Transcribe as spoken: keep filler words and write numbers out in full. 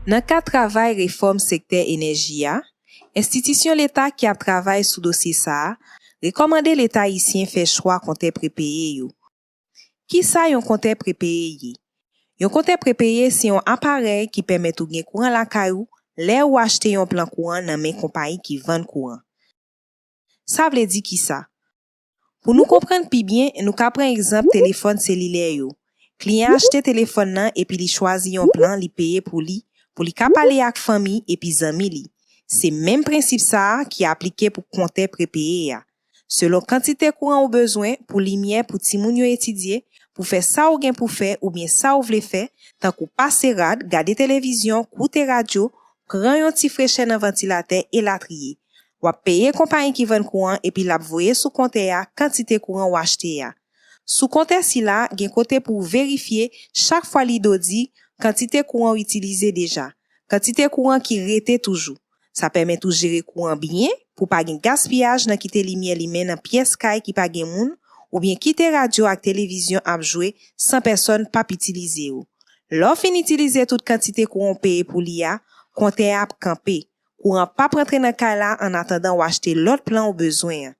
Nan kad travay refòm sektè enèji a, enstitisyon leta ki ap travay sou dosye sa a rekòmande Leta ayisyen fè chwa kontè prepeye yo. Kisa yon kontè prepeye ye? Yon kontè prepeye se yon aparèy ki pèmèt ou gen kouran lakay ou lè ou achte yon plan kouran nan men konpayi ki vann kouran. Sa vle di kisa? Pou nou konprann pi byen, nou ka pran egzanp telefòn selilè yo. Kliyan achte telefòn nan epi li chwazi yon plan li peye pou li, pou li ka pale ak fanmi epi zanmi li. Se menm prensip sa a ki aplike pou kontè prepeye a. Selon kantite kouran ou bezwen pou limyè pou timoun yo etidye, pou fè sa ou gen pou fè oubyen sa ou vle fè, tankou pase rad, gade televizyon, koute radyo, pran yon ti frechè nan vantilatè, elatriye. W ap peye konpayi ki vann kouran epi l ap voye sou kontè a kantite kouran w achte a. Sou kontè sila, gen kote pou w verifye chak fwa li dodi kantite kouran w itilize deja, kantite kouran ki rete toujou. Sa pèmèt ou jere kouran byen pou pa gen gaspiyaj nan kite limyè limen nan pyès kay ki pa gen moun oubyen kite radyo ak televizyon ap jwe san pèsòn p ap itilize yo. Lè w fin itilize tout kantite kouran w peye pou li a, kontè a ap kanpe. Kouran p ap rantre nan kay la annatandan w achte lòt plan ou bezwen an.